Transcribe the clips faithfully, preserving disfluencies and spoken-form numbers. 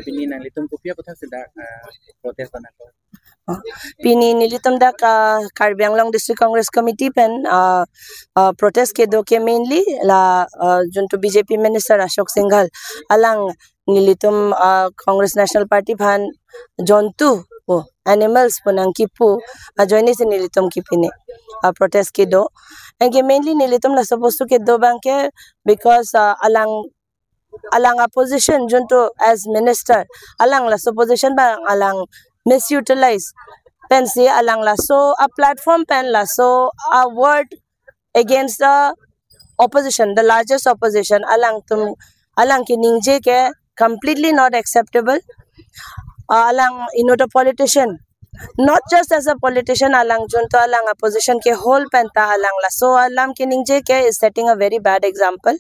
Pini nanglitum kopi aphuthak si dak, ah, protest nangkok? Oh, pini nelitum dak, ah, Karbi Anglong District Congress Committee pen, ah, ah, protest kedo ke mainly la, ah, juntu B J P minister Ashok Singhal alang nelitum, ah, Congress National Party aphan jontu, oh, animals pu nangkipu ajoine si nelitum ke pini, ah, protest kedo. Anke mainly nelitum laso postu kedo abang ke because, ah, alang alang a position juntu as minister, alang laso position abang alang misutilize pensi alang laso a platform pen laso a word against the opposition, the largest opposition, alangtum, alang keningje ke completely not acceptable. Uh, alang inut a politician, not just as a politician, alang juntu alang a position ke hold pen ta alang laso alam keningje ke is setting a very bad example.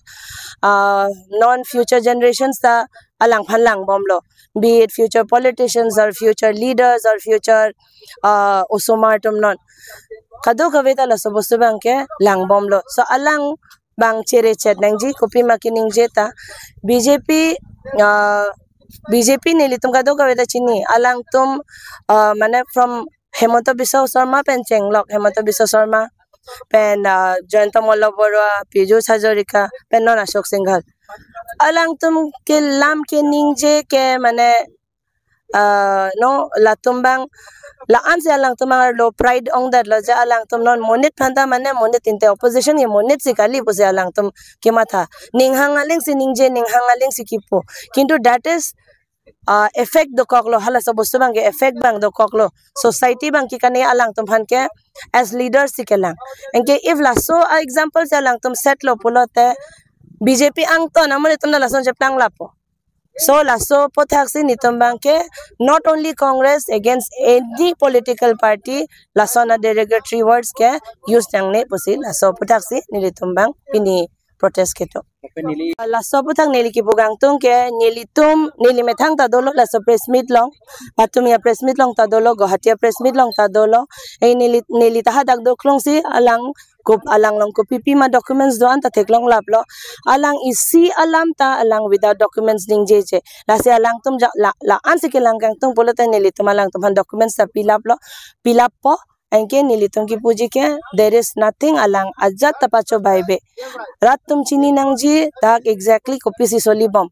Uh, non future generations ta alangphan langbomlo, be it future politicians or future leaders or future, uh, osomar atum non. Kadokave ta laso postu abang ke langbomlo. So alang abang chere chet nangji, kopima keningje ta. B J P, uh, B J P nelitum kadokave ta chini. Alangtum, uh, mane from Himanta Biswa Sarma pen chenglok, Himanta Biswa Sarma pen, uh, Jayanta Malla Baruah, Piyush Hazarika pen non Ashok Singhal. Alangtum ke lam keningje ke mane, uh, no, latum abang, la-an si alangtum abang lo pride ongdetlo je alangtum non monit aphan ta mane monit tinte opposition ke monit si kali pusi alangtum kematha. Ning hang aling si ningje, ning hang aling si kipu. Kintu that is, uh, effect dokoklo, halaso postu abang ke effect abang dokoklo. Society abang ke kane alangtum aphan ke as leaders si kelang. Anke if laso a example si alangtum setlo pulote B J P angton amonit atum ta lason cheplang lapo. So laso aphuthak si nelitum abang ke not only Congress, against any political party, lason a derogatory words ke use nangne pusi laso aphuthak si nelitum abang pini protest kedo. Open neli. Laso aphuthak neli kipu kangtung ke nelitum, neli methang ta dolo laso press meet along. Patumi a press meet along ta dolo, Guwahati a press meet along ta dolo. Eh, neli, neli ta hadak doklong si alang kop, alang along kopi pima documents do-an ta theklong laplo. Alang isi alam ta alang without documents ningjeje. Lasi alangtum ja, la, la-an si kelang kangtung pulote nelitum alangtum aphan documents ta pilaplo, pilappo. Anke nelitum kipuji ke there is nothing, alang ajat ta pachobei be. Rat atum chini nangji dak exactly kopisi solibom.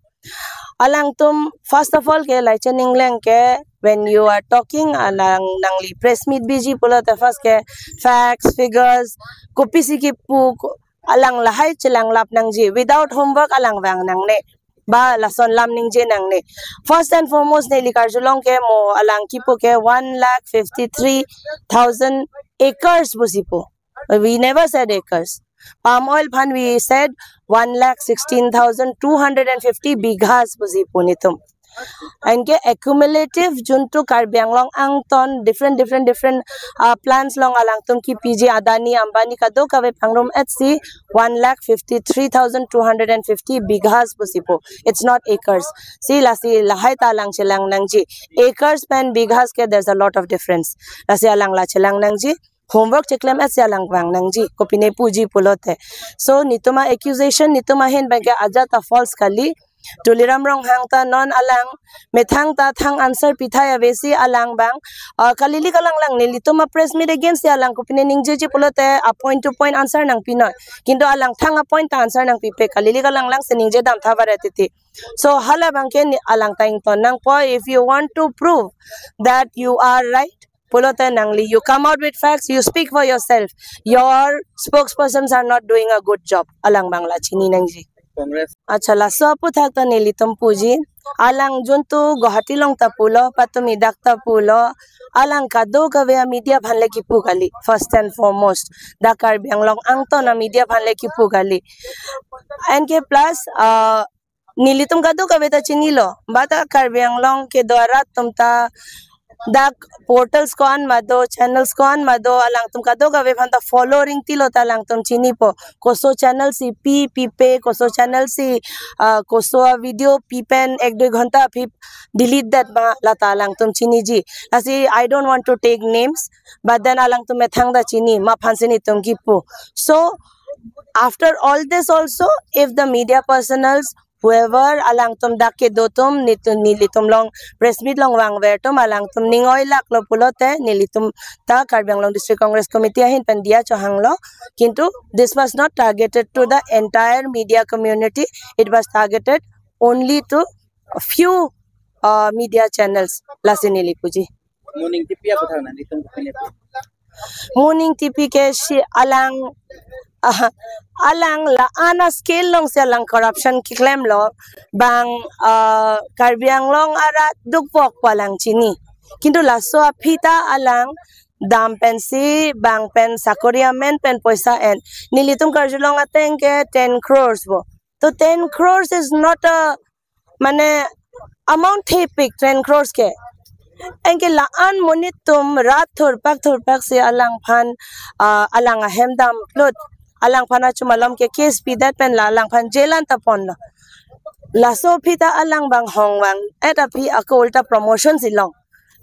Alangtum first of all ke laiche ningleng ke when you are talking, alang nangli press meet biji pulote first ke facts, figures, kopisi kipu, ko-, alang lahai chelang lap nangji, without homework alang vang nangne. Ba lason lam ningje nangne. First and foremost neli karjulong ke mo alang kipu ke one lakh fifty-three thousand acres pusi pu. We never said acres. Palm oil aphan we said one lakh sixteen thousand two hundred and fifty bighas pusi pu nelitum. Anke accumulative juntu Karbi Anglong angton different, different, different, uh, plants along alangtum kipiji, Adani, Ambani kadokave pangrum et si one lakh fifty-three thousand two hundred and fifty bighas pusi pu. It's not acres. Si lasi lahai ta alang chelang nangji. Acres pen bighas ke there's a lot of difference. Lasi alang la chelang nangji. Homework cheklem et si alang vang nangji, kopine puji pulote. So nelitum a accusation, nelitum ahin abang ke ajat ta false kali. Tuliram Ronghang ta non alang methang ta thang answer pithai ave si alang abang, uh, kalili kalanglang nelitum a press meet against si alang kopine ningjeji pulote a point to point answer nangpinoi. Kintu alang thang a point ta answer nangpipe, kalili kalanglang si ningje damtha varet titi. So hala abang ke ni alang ta ington nangpo, if you want to prove that you are right, pulote nangli, you come out with facts, you speak for yourself. Your spokespersons are not doing a good job. Alang abang la chini nangji. Congress. Acha, laso aphuthak ta nelitum puji. Alang juntu Guwahati along ta pulo, patumi dak ta pulo. Alang kadokave a media aphan le kipu kali. First and foremost, dak Karbi Anglong angton a media aphan le kipu kali. Anke plus, uh, nelitum kadokave ta chinilo. Ba ta Karbi Anglong kedo arat atum ta dak portals ko-an ma do, channels ko-an ma do, alangtum kadokave aphan ta follow ringtilo ta alangtum chinipo. Koso channel si pi, pipe, koso channel si, uh, koso a video pi pen ek dui ghonta aphi delete det ma, la ta alangtum chiniji. Lasi I don't want to take names, but then alangtum methang ta chini, ma aphan si nelitum kipu. So after all this also, if the media personals whoever alangtum dak kedo atum nitum nelitum along press meet along vangver atum alangtum ning oilak lo pulote nelitum ta Karbi Anglong District Congress Committee ahin pen diya chohanglo. Kintu this was not targeted to the entire media community. It was targeted only to a few uh, media channels. Lasi neli puji. Mo ning tipi aputhak nanglitum kopine pu? Mo ning tipi ke si alang, ah, alang la-an a scale alongsi alang corruption keklemlo. Bang, ah, Karbi Anglong arat dukvok pu alang chini. Kintu laso aphi ta alang dam pensi bang pen sakori amen pen poisa en. Nelitum karjulong ateng ke ten crores bo. To ten crores is not a, mane, amount thepik, ten crores ke. Anke la-an monit atum rat thurpak thurpaksi alangphan, ah, alang ahem dam plut. Alangphan achumalom ke case pidet pen la alangphan jail an ta ponlo. Laso aphi ta alang bang hong vang-et aphi ako ulta promotion si long.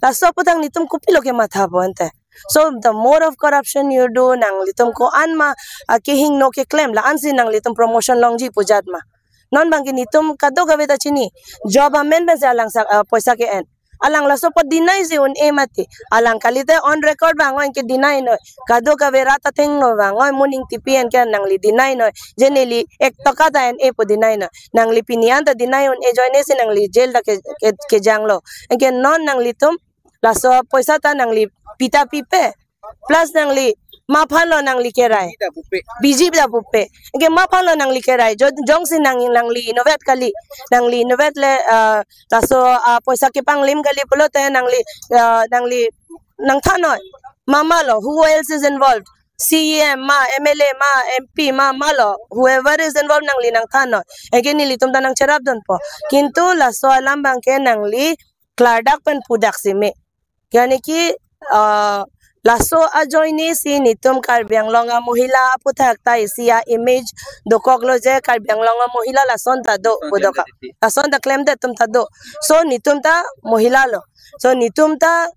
Laso aputhak nitum kopilo kematha po ante. So the more of corruption you do, nanglitum ko-an ma, ah, kehingno keklem, la-ansi nanglitum promotion longji pu jat ma. Non bangke nitum kadokave ta chini. Job amen pensi alang sak, ah, poisa ke-en. Alang laso apot deny si un-e mati. Alang kalite on record bang anke deny noi. Kadokave rat athengno bang oi mo ning tipi anke nangli deny noi. Je neli ek toka ta en-e pu deny noi. Nangli pini an ta deny un-e ajoine si nangli jail ta ke, ke, kejanglo. Anke non nanglitum laso poisa ta nangli pita pipe. Plus nangli maphan lo nangli kerai. Biji ta pupe. Biji ta pupe. Anke maphan lo nangli kerai. Jo-, jongsi nang, nangli innovet kali. Nangli innovet le, ah, laso, ah, poisa kepanglim kali pulote nangli, ah, nangli nangthan noi. Mama lo, who else is involved? C E M ma, M L A ma, M P ma, ma lo. Whoever is involved nangli nangthan noi. Anke nelitum ta nangcherap dunpo. Kintu laso alam bangke nangli klardak pen pudak si me. Yani ki, ah, laso ajoine si nitum Karbi Anglong a mohila aputhak ta isi a image dokoklo je Karbi Anglong a mohila lason ta do pu doka. Lason ta klemdet atum ta do. So nitum ta mohila lo. So nitum ta,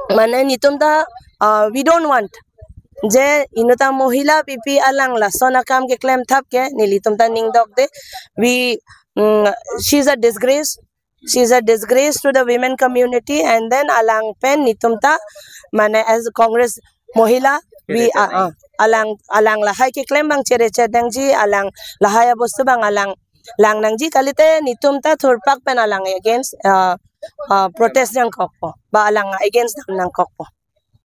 mane nitum ta, ah, we don't want je inut ta mohila pipi alang lason akam keklem thap ke, nelitum ta ning dokde. We, mm, she's a disgrace. She's a disgrace to the women community, and then alang pen nitum ta, mane as Congress mohila, we are, ah, alang, alang lahai keklem bang chere chere nangji, alang lahai abostu bang alang lang nangji, kalite nitum ta thurpak pen alang against, ah, ah, protest nangkokpo, ba alang against nangkokpo.